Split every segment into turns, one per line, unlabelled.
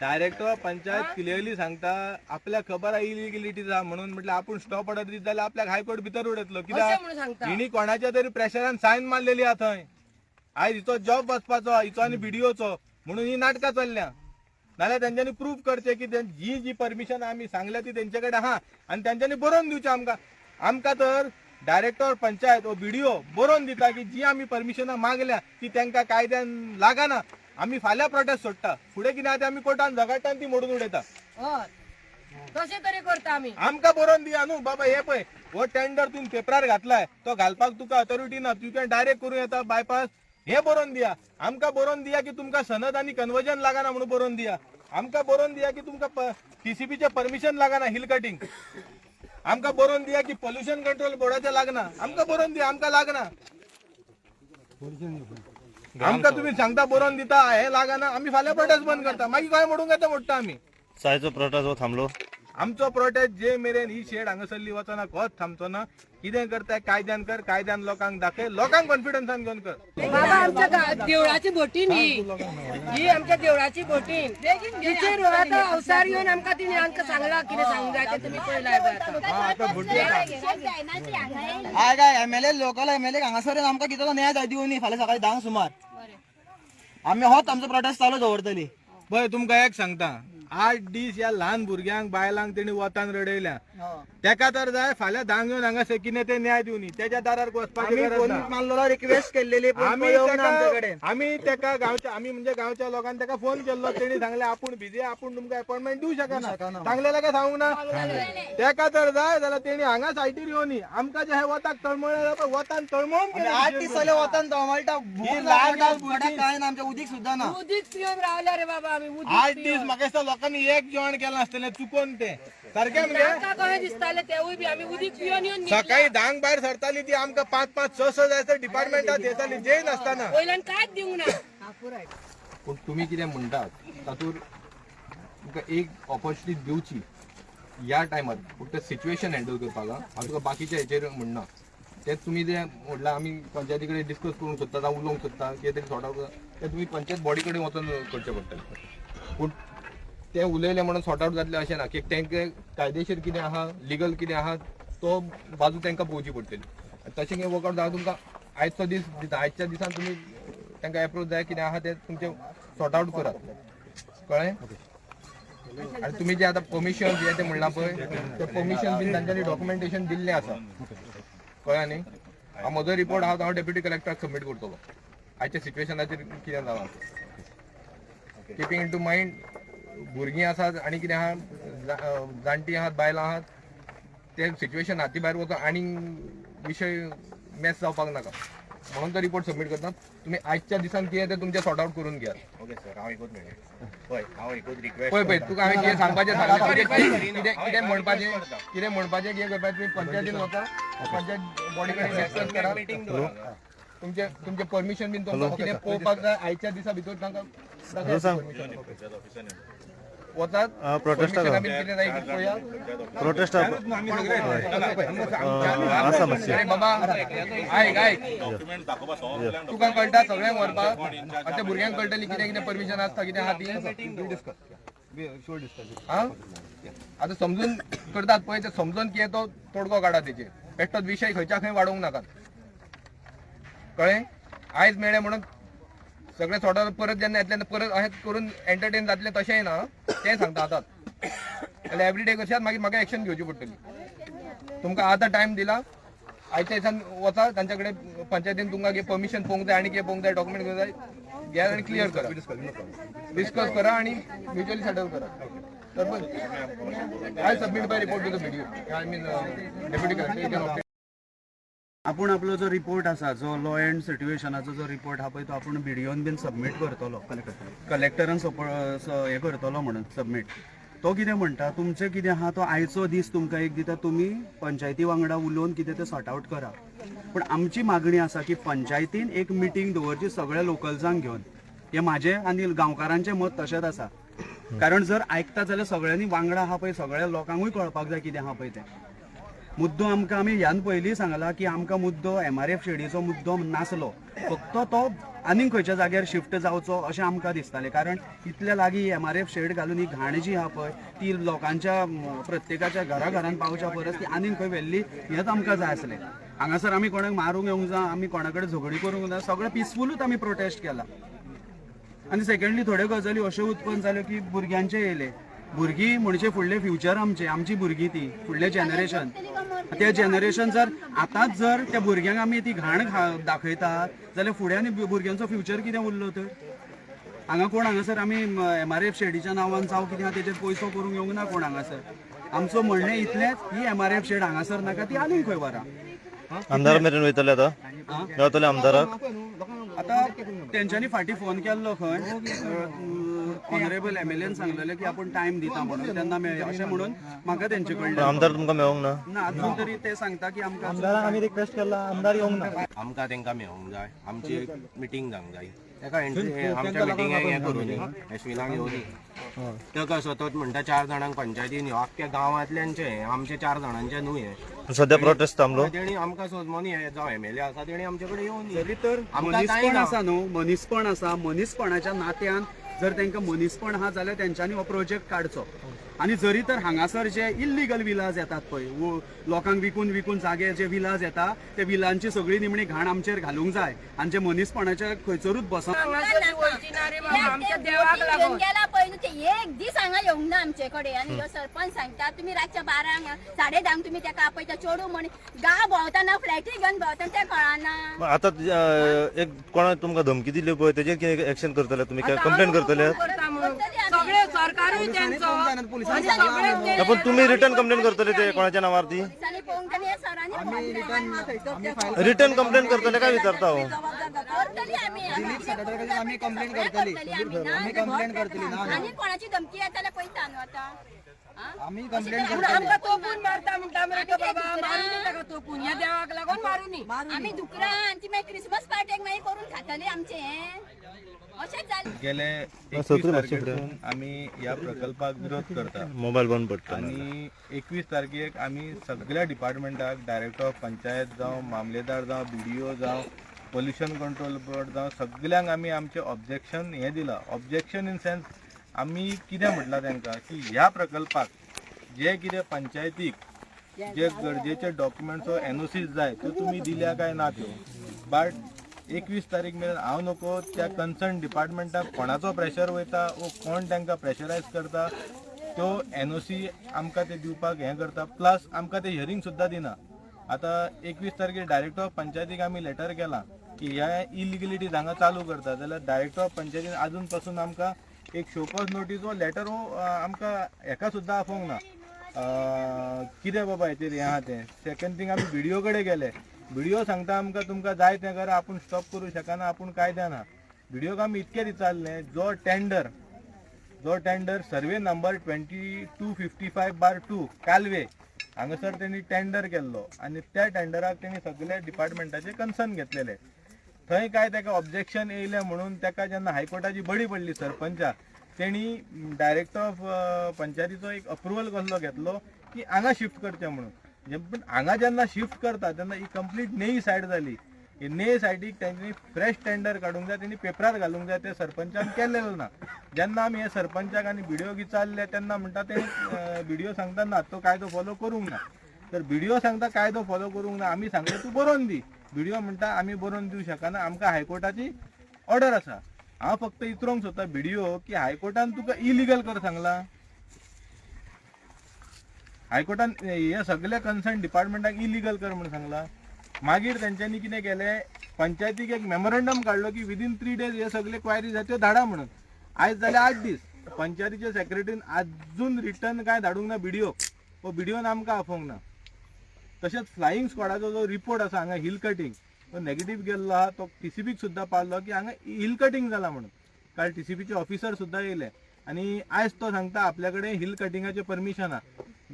Director panchayat clearly सांगता आपल्याक खबर आहा इलिगलिटी जा म्हणून, म्हटल्यार आपूण स्टॉप ऑर्डर दित जाल्यार आपल्याक हायकोर्ट भितर उडयतलो. कित्याक हिणी कोणाच्या तरी प्रेशरान सायन मारलेली आहा थंय. आयज हिचो जॉब वचपाचो, हिचो आनी बीडीओचो, म्हणून ही नाटकां चल्ल्या. नाल्यार तेंच्यांनी प्रूफ करचें की जी जी परमिशन आमी सांगल्या ती तेंचे कडेन आहा आनी तेंच्यांनी बरोवन दिवचें आमकां. आमकां तर डायरेक्टर पंचायत वो बीडीओ बरोवन दिता की जी आमी परमिशनां मागल्या ती तांकां कायद्यान लागना, आमी फाल्यां प्रोटेस्ट सोडटा, फुडें कितें आहा तें आमी कोर्टान झगडटा आनी ती मोडून उडयता.
तशें तरी करता आमी.
आमकां बरोवन दिया न्हू बाबा, हे पळय हो टेंडर तुमी पेपरार घातलाय तो घालपाक तुका अथॉरिटी ना, तुका डायरेक्ट करूं येता बायपास, हे बरोवन दिया. आमकां बरोवन दिया की तुमकां सनद आनी कन्वर्जन लागना म्हणून बरोवन दिया. आमकां बरोवन दिया की तुमकां टीसीपीचें परमिशन लागना हिल कटिंग. आमकां बरोवन दिया की पोल्युशन कंट्रोल बोर्डाचें लागना. आमकां बरोवन दिया, आमकां लागना. आमकां तुमी सांगता बरोवन दिता हे लागना, आमी फाल्यां प्रोटेस्ट बंद करता, मागीर गोंय मोडूंक येता मोडटा आमी.
सायचो प्रोटेस्ट हो थांबलो.
आमचो प्रोटेस्ट जे मेरेन ही शेड हांगासरली वचना कोच थांबचो ना. कितें करताय कायद्यान कर, कायद्यान लोकांक दाखय, लोकांक कॉन्फिडन्सान घेवन कर.
बाबा आमच्या देवळाची बोटीन ही ही आमच्या देवळाची बोटीन तिचेर आतां अवसार येवन आमकां तिणें आमकां सांगलां कितें सांगूंक जाय तें तुमी पळयलां.
हय काय एमएलए लोकल एमएलए हांगासर आमकां कितें तो न्याय जाय दिवनी फाल्यां सकाळी 10 सुमार आमी होच आमचो प्रोटेस्ट चालू दवरतली.
पळय तुमकां एक सांगता, 8 दीस ह्या ल्हान भुरग्यांक बायलांक तेणी वतान रडयल्या, तेका तर जाय फाल्यां 10 येवन हांगा सेकीने ते न्याय दिवनी, तेच्या दारार वचपाची गरज ना.
मारलेलो रिक्वेस्ट केल्लेली,
आमी तेका गांवच्या, आमी म्हणजे गांवच्या लोकांनी तेका फोन केल्लो, तेणी सांगलें आपूण बिजी, आपूण तुमकां अपॉइंटमेंट दिवं शकना. सांगलें काय सांगूंक ना? तेका तर जाय जाल्यार तेणी हांगा सायटीर येवनी आमकां जे हे वताक तळमळ, वतान तळमळून
8 दीस जाले वतान तळमळटा, काय ना आमच्या उदीक सुद्दां ना,
उदीक पिवन रावल्या रे बाबा आमी.
8 दीस म्हाका दिसता लोकांनी एक जेवण केलां आसतलें चुकोन, तें सारकें
म्हणजे दिसतालें तेवूय बी आमी उदीक पिवन येवन
सकाळी 10 भायर सरताली ती आमकां 5 5 6 6 जायसर डिपार्टमेंटात येताली, जेय नासतना
वयल्यान कांयच दिवंक ना.
पूण तुमी कितें म्हणटात तातूंत तुमकां एक ऑपॉर्च्युनिटी दिवची ह्या टायमार, फक्त सिच्युएशन हँडल करपाक. हांव तुका बाकीच्या हेचेर म्हणना, तें तुमी जें म्हणल्यार आमी पंचायती कडेन डिस्कस करूंक सोदता जावं उलोवंक सोदता कितें तरी सॉर्ट आउट, तें तुमी पंचायत बॉडी कडेन वचून करचें पडटलें. पूण ते उलयले म्हणून सॉर्ट आउट जातलें अशें ना, की तांकां कायदेशीर कितें आहा, लिगल कितें आहा तो बाजू तांकां पळोवची पडटली. तशें कितें वर्कआउट जाल्यार तुमकां आयचो दीस दिता, आयच्या दिसान तुमी तांकां एप्रोच जाय कितें आहा तें तुमचें सॉर्ट आउट करात, कळ्ळें? आनी तुमी जे आतां परमिशन जें तें म्हणलां पळय, तें परमिशन बीन तांच्यांनी डॉक्युमेंटेशन दिल्लें आसा, कळ्ळें न्ही? हांव म्हजो रिपोर्ट आहा तो हांव डेप्युटी कलेक्टराक सबमीट करतलो आयच्या सिच्युएशनाचेर कितें जालां, किपींग इन टू मायंड भुरगीं आसात आनी कितें आहा, जाणटीं आहात, बायलां आहात, ते सिच्युएशन हाती भायर वचून आनी विशय मॅस जावपाक नाका म्हणून तो रिपोर्ट सबमीट करता. तुमी आयच्या दिसान कितें तें तुमचें सॉर्ट आउट करून घेयात.
ओके सर, हांव एकूच मिनट, पळय हांव एकूच रिक्वेस्ट,
पळय पळय तुका हांवें कितें सांगपाचें सांगलें, कितें कितें म्हणपाचें, कितें म्हणपाचें, कितें करपाचें, तुमी पंचायतीन वता, पंचायत बॉडी कडेन डिस्कस करा, तुमचें तुमचें परमिशन बीन तुमकां कितें पळोवपाक जाय आयच्या दिसा भितर तांकां वतात
प्रोटेस्ट
बाबा. आयक आयक, तुका कळटा सगळ्यांक व्हरपाक, आतां भुरग्यांक कळटली कितें कितें परमिशन आसता, कितें आहा ती. आतां समजून करतात पळय, ते समजून कितें तो तोडगो काडा तेचेर, बेश्टोच विशय खंयच्या खंय वाडोवंक नाकात, कळ्ळें? आयज मेळ्ळें म्हणून सगळें सॉर्ट आउट परत जेन्ना येतलें परत अशें करून एंटरटेन जातलें तशेंय ना, तें सांगता आतां. जाल्यार एवरी डे करशात मागीर म्हाका एक्शन घेवची पडटली. तुमकां आतां टायम दिला, आयच्या दिसान वचा तांच्या कडेन पंचायतीन तुमकां कितें परमिशन पळोवंक जाय आनी कितें पळोवंक जाय, डॉक्युमेंट घेवंक जाय, घेयात आनी क्लियर करा, डिस्कस करा आनी म्युच्युअली सेटल करा. तर I submit by report to the BDO, I mean deputy collector.
आपूण आपलो जो रिपोर्ट आसा, जो लॉ एंड सिट्युएशनाचो जो रिपोर्ट आहा पळय तो आपूण बीडीओन बीन सबमीट करतलो, कलेक्टरान हें करतलो म्हणून सबमीट. तो कितें म्हणटा, तुमचें कितें आहा तो आयचो दीस तुमकां एक दिता, तुमी पंचायती वांगडा उलोवन कितें तें सॉर्ट आउट करा. पूण आमची मागणी आसा की पंचायतीन एक मिटींग दवरची सगळ्या लोकल्सांक घेवन. हें म्हाजें आनी गांवकारांचें मत तशेंच आसा, कारण जर आयकता जाल्यार सगळ्यांनी वांगडा आहा पळय सगळ्या लोकांकूय कळपाक जाय कितें आहा पळय तें. मुद्दो आमकां आमी ह्यान पयलीं सांगला की आमकां मुद्दो एमआरएफ शेडीचो मुद्दो नासलो, फक्त तो आनीक खंयच्या जाग्यार शिफ्ट जावचो अशें आमकां दिसतालें, कारण इतल्या लागीं एमआरएफ शेड घालून ही घाण जी आहा पळय ती लोकांच्या प्रत्येकाच्या घरा घरान पावच्या परस ती आनीक खंय व्हेल्ली हेंच आमकां जाय आसलें. हांगासर आमी कोणाक मारूंक येवंक ना, आमी कोणा कडेन झगडी करूंक ना, सगळें पिसफुलूच आमी प्रोटेस्ट केला. आनी सेकंडली थोड्यो गजाली अश्यो उत्पन्न जाल्यो की भुरग्यांचे येयले, भुरगीं म्हणजे फुडलें फ्युचर आमचें, आमची भुरगीं ती फुडलें जनरेशन, त्या जनरेशन जर आतांच जर त्या भुरग्यांक आमी ती घाण दाखयतात जाल्यार फुडें आनी भुरग्यांचो फ्युचर कितें उरलो तर? हांगा कोण हांगासर आमी एमआरएफ शेडीच्या नांवान जावं कितें आहा तेजेर पयसो करूंक येवंक ना कोण हांगासर. आमचो म्हणणें इतलेंच, ही एमआरएफ शेड हांगासर नाका, ती आनीक खंय व्हरा.
आमदार मेरेन वयतले आतां, गावतले आमदाराक?
आतां तेंच्यांनी फाटीं फोन केल्लो खंय ऑनरेबल एमएलएन सांगलेलें की आपूण टायम दिता म्हणून, तेन्ना मेळ्ळें अशें म्हणून म्हाका तेंचे कडल्यान.
आमदार तुमकां मेळोंक ना?
ना अजून तरी ते सांगता की आमकां
आमदाराक आमी रिक्वेस्ट केला, आमदार येवंक ना.
आमकां तेंकां मेळोंक जाय, आमची एक मिटींग जावंक जाय. तेका एंट्री आमच्या मिटिंगेक हें करूं एश्विनाक येवनी. तेका सतत म्हणटा 4 जाणांक पंचायतीन यो, आख्ख्या गांवांतल्यांचें हें, आमच्या 4 जाणांचें न्हू हें.
सध्या प्रोटेस्ट थांबलो.
तेणी आमकां सोजमोनी हे जावं एमएलए आसा तेणी आमचे कडेन येवनी.
जरी तर मनीसपण आसा न्हू, मनीसपण आसा, मनीसपणाच्या नात्यान जर तांकां मनीसपण आहा जाल्यार तेंच्यांनी हो प्रोजेक्ट काडचो. आनी जरी तर हांगासर जे इल्लिगल विलाज येतात पळय, लोकांक विकून विकून जागे जे विलाज येता ते विलांची सगळी निमणी घाण आमचेर घालूंक जाय आनी जे मनीसपणाच्या खंयसरूच बसना.
एक दीस हांगा येवंक ना आमचे कडेन. आनी ह्यो सरपंच सांगता तुमी रातच्या 12 10:30 तुमी तेका आपयता चेडूं म्हण गांव भोंवतना फ्लॅटी घेवन भोंवतना तें कळना.
आतां एक कोणा तुमकां धमकी दिली पळय तेजेर कितें एक्शन करतले तुमी, कंप्लेन करतले?
सगळे सरकारूय तेंचो,
पण तुम्ही रिटर्न कंप्लेन करतले ते कोणाच्या नावार? ती रिटर्न कंप्लेन करतले काय विचारता हांव?
आमी कंप्लेन करतली, आमी कंप्लेन करतली ना
कोणाची धमकी येता जाल्यार पळयता न्हू आतां.
आमी कंप्लेन करतली.
आमकां तोपून मारता म्हणटा मरे तो बाबा, मारूनी ताका तोपून, ह्या देवाक लागून मारूनी.
आमी दुकरां ती मागीर क्रिसमस पार्टेक मागीर करून खातली आमचें हें अशेंच जालें.
गेले 21 तारखेसून आमी ह्या प्रकल्पाक विरोध करता.
मोबायल बंद पडटा.
आनी 21 तारखेक आमी सगळ्या डिपार्टमेंटाक, डायरेक्टर ऑफ पंचायत जावं, मामलेदार जावं, बीडीओ जावं, पोल्युशन कंट्रोल बोर्ड जावं, सगल्यांक आमी आमचें ऑब्जेक्शन हें दिलां. ऑब्जेक्शन इन सेन्स आमी कितें म्हटलां तांकां की ह्या प्रकल्पाक जे कितें पंचायतीक जे गरजेचे डॉक्युमेंट्स वा एनओसीज जाय त्यो तुमी दिल्या काय ना त्यो. बट 21 तारीख मेरेन हांव नको त्या कन्सर्न डिपार्टमेंटाक कोणाचो प्रेशर वयता वो कोण तांकां प्रेशरायज करता त्यो एनओसी आमकां ते दिवपाक हें करता. प्लस आमकां ते हियरींग सुद्दां दिना. आतां 21 तारखेर डायरेक्टर ऑफ पंचायतीक आमी लेटर केलां की ह्या इलिगलिटीज हांगा चालू करता जाल्यार डायरेक्टर ऑफ पंचायतीन आजून पासून आमकां एक शोकॉज नोटीस वो लेटर हो आमकां हेका सुद्दां आपोवंक ना कितें बाबा हेचेर हें आहा तें. सेकंड थींग आमी बीडीओ कडेन गेले, बीडीओ सांगता आमकां तुमकां जाय तें करा, आपूण स्टॉप करूं शकना, आपूण कायद्यान आहा. बीडीओक आमी इतकें विचारलें, जो टेंडर सर्वे नंबर 2255/2 कालवे हांगासर तेणी टेंडर केल्लो आनी त्या टेंडराक तेणी सगल्या डिपार्टमेंटाचे कन्सर्न घेतलेले. थंय काय ताका ऑब्जेक्शन येयलें म्हणून ताका जेन्ना हायकोर्टाची बडी पडली सरपंचाक, तेणी डायरेक्टर ऑफ पंचायतीचो एक अप्रुवल कसलो घेतलो की हांगा शिफ्ट करचें म्हणून. पूण हांगा जेन्ना शिफ्ट करता तेन्ना ही कंप्लीट नेई सायड जाली. ही नेई सायडीक तेंच्यांनी फ्रेश टेंडर काडूंक जाय, तेणी पेपरार घालूंक जाय, ते सरपंचान केल्लें ना. जेन्ना आमी हे सरपंचाक आनी बीडीओक विचारले तेन्ना म्हणटा ते बीडीओ सांगता ना तो कायदो फॉलो करूंक ना. तर बीडीओ सांगता कायदो फॉलो करूंक ना, आमी सांगले तूं बरोवन दी. बीडीओ म्हणटा आमी बरोवन दिवं शकना, आमकां हायकोर्टाची ऑर्डर आसा. हांव फक्त इतरोंक सोदता बीडीओ की हायकोर्टान तुका इलिगल कर सांगलां, हायकोर्टान हे सगळे कन्सर्न डिपार्टमेंटाक इलिगल कर म्हूण सांगलां. मागीर तेंच्यांनी कितें केलें, पंचायतीक एक मेमोरंडम काडलो की विदीन 3 डेज हे सगळे क्वायरीज आसा त्यो धाडा म्हणून. आयज जाले 8 दीस, पंचायतीच्या सेक्रेटरीन आजून रिटर्न कांय धाडूंक ना बीडीओक, वो बीडीओन आमकां आपोवंक ना. तशेंच फ्लायिंग स्क्वॉडाचो जो रिपोर्ट आसा हांगा हिल कटिंग तो नेगेटीव गेल्लो आहा, तो टीसीबीक सुद्दां पावलो की हांगा हिल कटिंग जाला म्हणून. काल टीसीबीचे ऑफिसर सुद्दां येयले आनी आयज तो सांगता आपल्या कडेन हिल कटिंगाचें परमिशन आहा.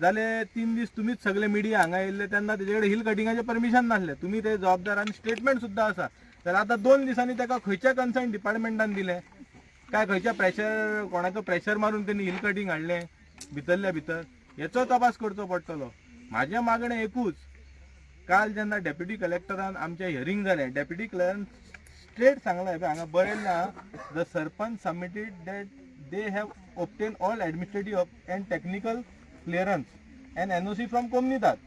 जाले 3 दीस तुमीच सगळे मिडिया हांगा येयल्ले तेन्ना तेजे कडेन हिल कटिंगाचें परमिशन नासलें, तुमी ते जबाबदार आनी स्टेटमेंट सुद्दां आसा. जाल्यार आतां 2 दिसांनी ताका खंयच्या कन्सर्न डिपार्टमेंटान दिलें काय खंयच्या प्रेशर, कोणाचो प्रेशर मारून तेणी हिल कटिंग हाडलें भितरल्या भितर, हेचो तपास करचो पडटलो. म्हाजें मागणें एकूच, काल जेन्ना डेप्युटी कलेक्टरान आमचें हियरींग जालें, डेप्युटी कलेक्टरान स्ट्रेट सांगलां पळय हांगा बरयलें ना, the sarpanch submitted that they have obtain all administrative and technical clearance and NOC from Comunidade.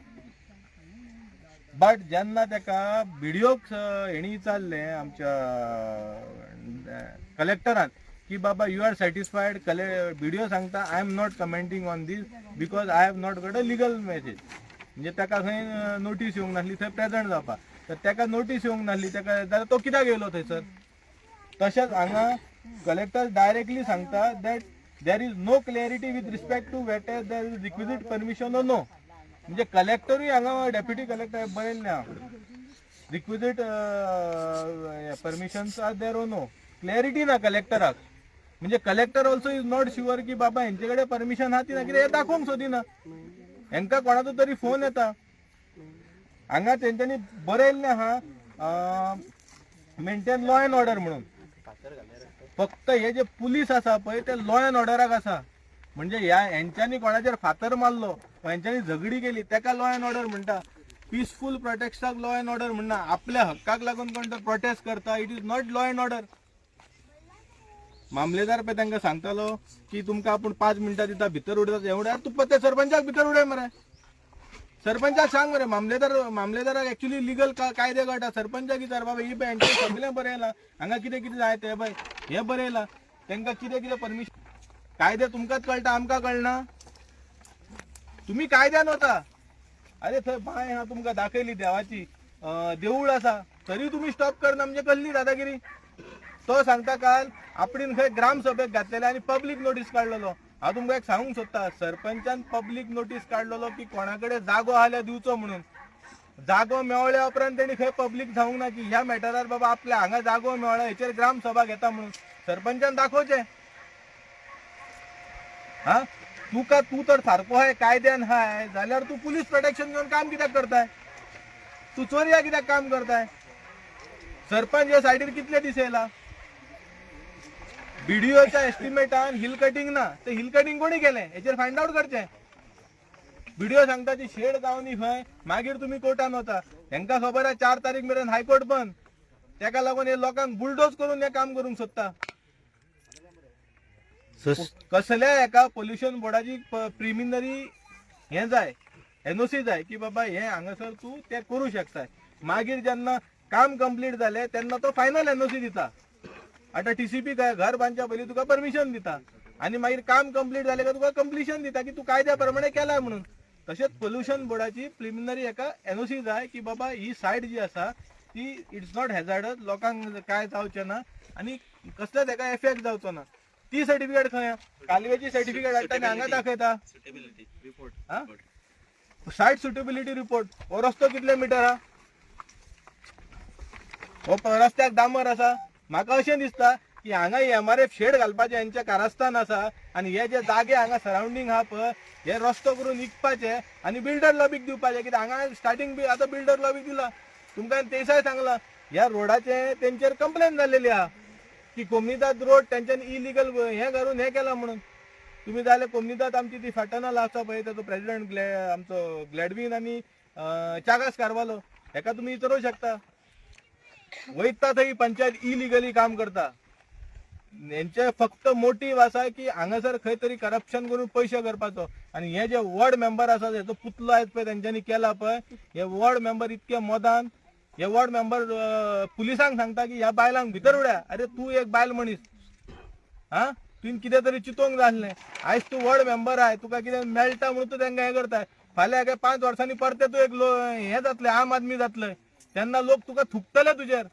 But जेन्ना ताका बीडीओक हेणी विचारलें आमच्या कलेक्टरान की बाबा you are satisfied, BDO सांगता I am not commenting on this because I have not got a legal message. म्हणजे ताका खंय नोटीस येवंक नासली थंय प्रेजंट जावपाक, तर ताका नोटीस येवंक नासली ताका जाल्यार तो कित्याक येयलो थंयसर. तशेंच हांगा कलेक्टर डायरेक्टली सांगता that there is no clarity with respect to whether there is requisite permission or no. म्हणजे कलेक्टरूय हांगा डेप्युटी कलेक्टर बरयल्लें आहा requisite permissions are there or no, clarity ना कलेक्टराक. म्हणजे collector also is not sure की बाबा हेंचे कडेन परमिशन आहा ती ना, कितें हें दाखोवंक सोदिना. हेंकां कोणाचो तरी फोन येता. हांगा तेंच्यांनी बरयल्लें आहा मेंटेन लॉ एंड ऑर्डर म्हणून. फक्त हे जे पुलीस आसा पळय ते लॉ एंड ऑर्डराक आसा. म्हणजे ह्या हेंच्यांनी कोणाचेर फातर मारलो, हेंच्यांनी झगडी केली तेका लॉ एंड ऑर्डर म्हणटा. पिसफूल प्रोटेस्टाक लॉ एंड ऑर्डर म्हणना. आपल्या हक्काक लागून कोण तर प्रोटेस्ट करता, it is not law and order. मामलेदार पळय तांकां सांगतालो की तुमकां आपूण 5 मिनटां दिता भितर उडयता, एवढ्यार तूं पत्ते सरपंचाक भितर उडय मरे, सरपंचाक सांग मरे. मामलेदाराक एक्चुअली लिगल कायदे कळटा, सरपंचाक विचार बाबा ही पळय हेंचें सगळें बरयलां हांगा कितें कितें जाय तें पळय हें बरयलां, तांकां कितें कितें परमिशन. कायदे तुमकांच कळटा, आमकां कळना. तुमी कायद्यान वता. अरे थंय बांय आहा तुमकां दाखयली देवाची, देवूळ आसा, तरी तुमी स्टॉप करना म्हणजे कसली दादागिरी. तो सांगता काल आपणेन खंय ग्रामसभेक घातलेले आनी पब्लीक नोटीस काडलेलो. हांव तुमकां एक सांगूंक सोदता, सरपंचान पब्लीक नोटीस काडलेलो की कोणा कडेन जागो आसल्यार दिवचो म्हणून. जागो मेळ्ळ्या उपरांत तेणी खंय पब्लीक सांगूंक ना की ह्या मॅटरार बाबा आपल्या हांगा जागो मेळ्ळा हेचेर ग्रामसभा घेता म्हणून. सरपंचान दाखोवचें. हा तुका तूं तर सारको आहाय कायद्यान आहाय जाल्यार तूं पुलीस प्रोटेक्शन घेवन काम कित्याक करताय, तूं चोरया कित्याक काम करताय. सरपंच ह्या सायडीर कितले दीस येयला. बीडीओच्या एस्टिमेटान हिल कटिंग ना, ते हिल कटिंग कोणी केलें हेचेर फायंड आवट करचें. बीडीओ सांगता ती शेड जावनी खंय, मागीर तुमी कोर्टान वता. हेंकां खबर आहा 4 तारीख मेरेन हायकोर्ट बंद, तेका लागून हे लोकांक बुलडोज करून हें काम करूंक सोदता. कसल्या एका पोल्युशन बोर्डाची प्रिलिमिनरी हें जाय, एनओसी जाय की बाबा हें हांगासर तूं तें करूं शकता. मागीर जेन्ना काम कंप्लीट जालें तेन्ना तो फायनल एनओसी दिता. आतां टीसीपी काय घर बांदच्या पयलीं तुका परमिशन दिता आनी मागीर काम कंप्लीट जालें काय तुका कंप्लिशन दिता की तूं कायद्या प्रमाणे केलां म्हणून. तशेंच पोल्युशन बोर्डाची प्रिलिमिनरी एका एनओसी जाय की बाबा ही सायट जी आसा ती it's not hazardous, लोकांक कांय जावचें ना आनी कसलेच हेका एफेक्ट जावचो ना. ती सर्टिफिकेट खंय, कालव्याची सर्टिफिकेट हाडटा आनी हांगा दाखयता. सायट सुटेबिलिटी रिपोर्ट, हो रस्तो कितले मिटर आहा, हो रस्त्याक डांबर आसा. म्हाका अशें दिसता की हांगा एमआरएफ शेड घालपाचें हेंचें कारस्थान आसा आनी हे जे जागे हांगा सरावंडींग आहा पळय हे रस्तो करून विकपाचे आनी बिल्डर लॉबीक दिवपाचे. कित्याक हांगा स्टार्टींग बी आतां बिल्डर लॉबीक दिला. तुमकां तेसाय सांगलां ह्या रोडाचें तेंचेर कंप्लेन जाल्लेली आहा की कोमनिदाद रोड तेंच्यांनी इलिगल हें घालून हें केलां म्हणून. तुमी जाल्यार कोमनिदाद आमची ती फाटनाल आसा पळय ताचो प्रेजिडंट आमचो ग्लॅडवीन आनी चागास कारवालो हेका तुमी विचारूंक शकता. वयता थंय पंचायत इलिगली काम करता. हेंचे फक्त मोटीव आसा की हांगासर खंय तरी करप्शन करून पयशे करपाचो. आनी हे जे वॉर्ड मेंबर आसा हेचो पुतलो आयज पळय तेंच्यांनी केला पळय, हे वॉर्ड मेंबर इतके मोदान, हे वॉर्ड मेंबर पुलिसांक सांगता की ह्या बायलांक भितर उडया. अरे तूं एक बायल मनीस, हा तुवें कितें तरी चिंतोंक जाय आसलें. आयज तूं वॉर्ड मेंबर आहाय, तुका कितें मेळटा म्हणून तूं तेंकां हें करताय. फाल्यां काय 5 वर्सांनी परतें तूं एक हें जातलें, आम आदमी जातलें, तेन्ना लोक तुका थुकतले तुजेर.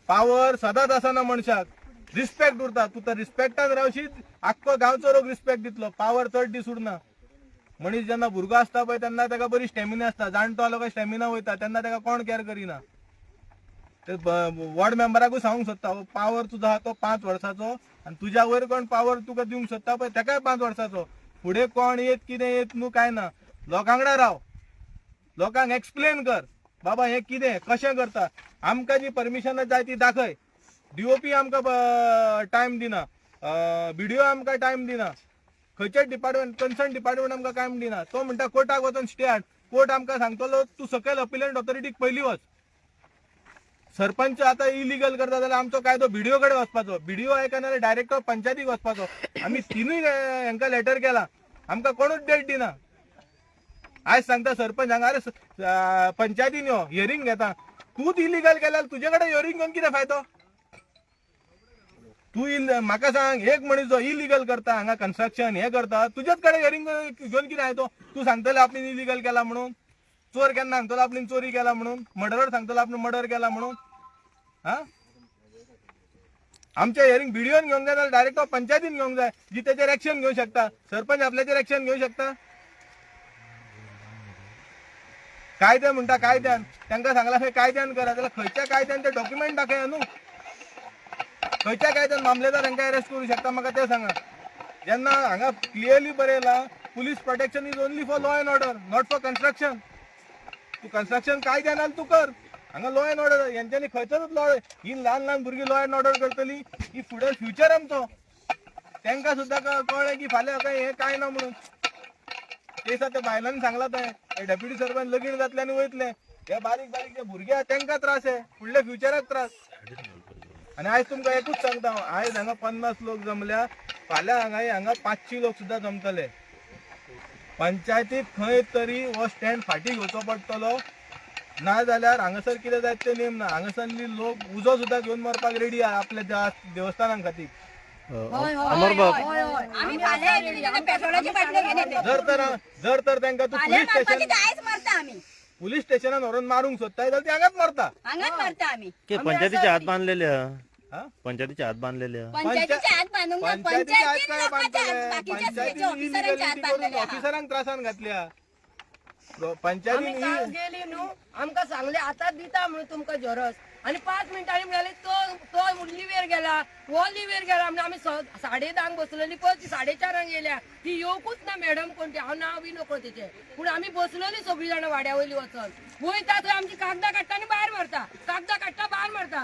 पावर सदांच आसना मनशाक, रिस्पेक्ट उरता. तूं तर रिस्पेक्टान रावशीत, आख्खो गांवचो लोक रिस्पेक्ट दितलो. पावर चड दीस उरना. मनीस जेन्ना भुरगो आसता पळय तेन्ना ताका बरी स्टॅमिना आसता, जाणटो जालो काय स्टॅमिना वयता, तेन्ना ताका कोण कॅर करिना. ते वॉर्ड मेंबराकूय सांगूंक सोदता, पावर तुजो आहा तो 5 वर्साचो आनी तुज्या वयर कोण पावर तुका दिवंक सोदता पळय ताकाय 5 वर्साचो. फुडें कोण येत कितें येत न्हू कांय ना. लोकां वांगडा राव, लोकांक एक्सप्लेन कर बाबा हें कितें कशें करता. आमकां जी परमिशनां जाय ती दाखय. डीओपी आमकां टायम दिना, बीडीओ आमकां टायम दिना, खंयचेच डिपार्टमेंट कन्सर्न डिपार्टमेंट आमकां टायम दिना. तो म्हणटा कोर्टाक वचून स्टे हाड. कोर्ट आमकां सांगतलो तूं सकयल अपिलंट ऑथॉरिटीक पयलीं वच. सरपंच आता इलिगल करता जाल्यार आमचो कायदो बीडीओ कडेन वचपाचो, बीडीओ आयकना जाल्यार डायरेक्ट पंचायतीक वचपाचो. आमी तिनूय हांकां लेटर केला, आमकां कोणूच डेट दिना. आयज सांगता सरपंच हांगा, अरे पंचायतीन यो हियरींग घेता, तूंच इलिगल केल्यार तुजे कडेन हियरींग घेवन कितें फायदो? तूं म्हाका सांग, एक मनीस जो इलिगल करता हांगा कन्स्ट्रक्शन हे करता, तुज्याच कडेन हियरींग घेवन कितें फायदो? तूं सांगतले आपणे इलिगल केला म्हणून? चोर केन्ना सांगतलो आपणे चोरी केला म्हणून? मर्डरर सांगतलो आपणे मर्डर केला म्हणून? हा, आमच्या हियरींग बीडीओन घेवंक जाय जाल्यार डायरेक्ट पंचायतीन घेवंक जाय, जी तेचेर एक्शन घेवंक शकता. सरपंच आपल्याचेर एक्शन घेवंक शकता? कायदे म्हणटा कायद्यान, तांकां सांगला खंय कायद्यान करा, जाल्यार खंयच्या कायद्यान ते डॉक्युमेंट दाखया न्हू. खंयच्या कायद्यान मामलेदार हांकां अरेस्ट करूं शकता म्हाका तें सांगा. जेन्ना हांगा क्लियरली बरयला police protection is only for law and order, not for construction. तूं कन्स्ट्रक्शन कायद्यान आनी तूं कर, हांगा लॉ एंड ऑर्डर हेंच्यांनी खंयचोच लॉ, ही ल्हान ल्हान भुरगीं लॉ एंड ऑर्डर करतली, ही फुडें फ्युचर आमचो. तांकां सुद्दां कळ्ळें की फाल्यां हें कांय ना म्हणून. ते दिसा त्या बायलांनी सांगलां तें डेप्युटी सरपंच लगीन जातले आनी वयतले, हे बारीक बारीक जे भुरगे आहा तांकां त्रास हे, फुडल्या फ्युचराक त्रास. आनी आयज तुमकां एकूच सांगता हांव, आयज हांगा 50 लोक जमल्या, फाल्यां हांगा हांगा 500 लोक सुद्दां जमतले. पंचायतीक खंय तरी हो स्टँड फाटीं घेवचो पडटलो, ना जाल्यार हांगासर कितें जायत तें नेम ना. हांगासरली लोक उजो सुद्दां घेवन मरपाक रेडी आहा आपल्या देवस्थानां खातीर. जर तर तांकां तूं पुलीस स्टेशन पुलीस स्टेशनान व्हरून मारूंक सोदताय जाल्यार ती हांगाच मरता.
पंचायतीचे हात बांदलेले हा, पंचायतीचे हात बांदलेले,
ऑफिसरांक त्रासान घातल्या पंचायतीन.
गेली न्हू, आमकां सांगले आतां दिता म्हणून तुमकां झेरोक्स, आनी 5 मिनटांनी म्हळ्यार तो लिवेर गेला, हो लिवेर गेला म्हणून आमी 10:30 बसलेली, पळय 4:30 गेल्या, ती येवकूच ना मॅडम कोण ती, हांव नांव बी नको तिचें, पूण आमी बसलेली सगळीं जाणां वाड्या वयली वचोन वयता थंय आमची कागदां काडटा आनी भायर मारता, कागदां काडटा भायर मारता.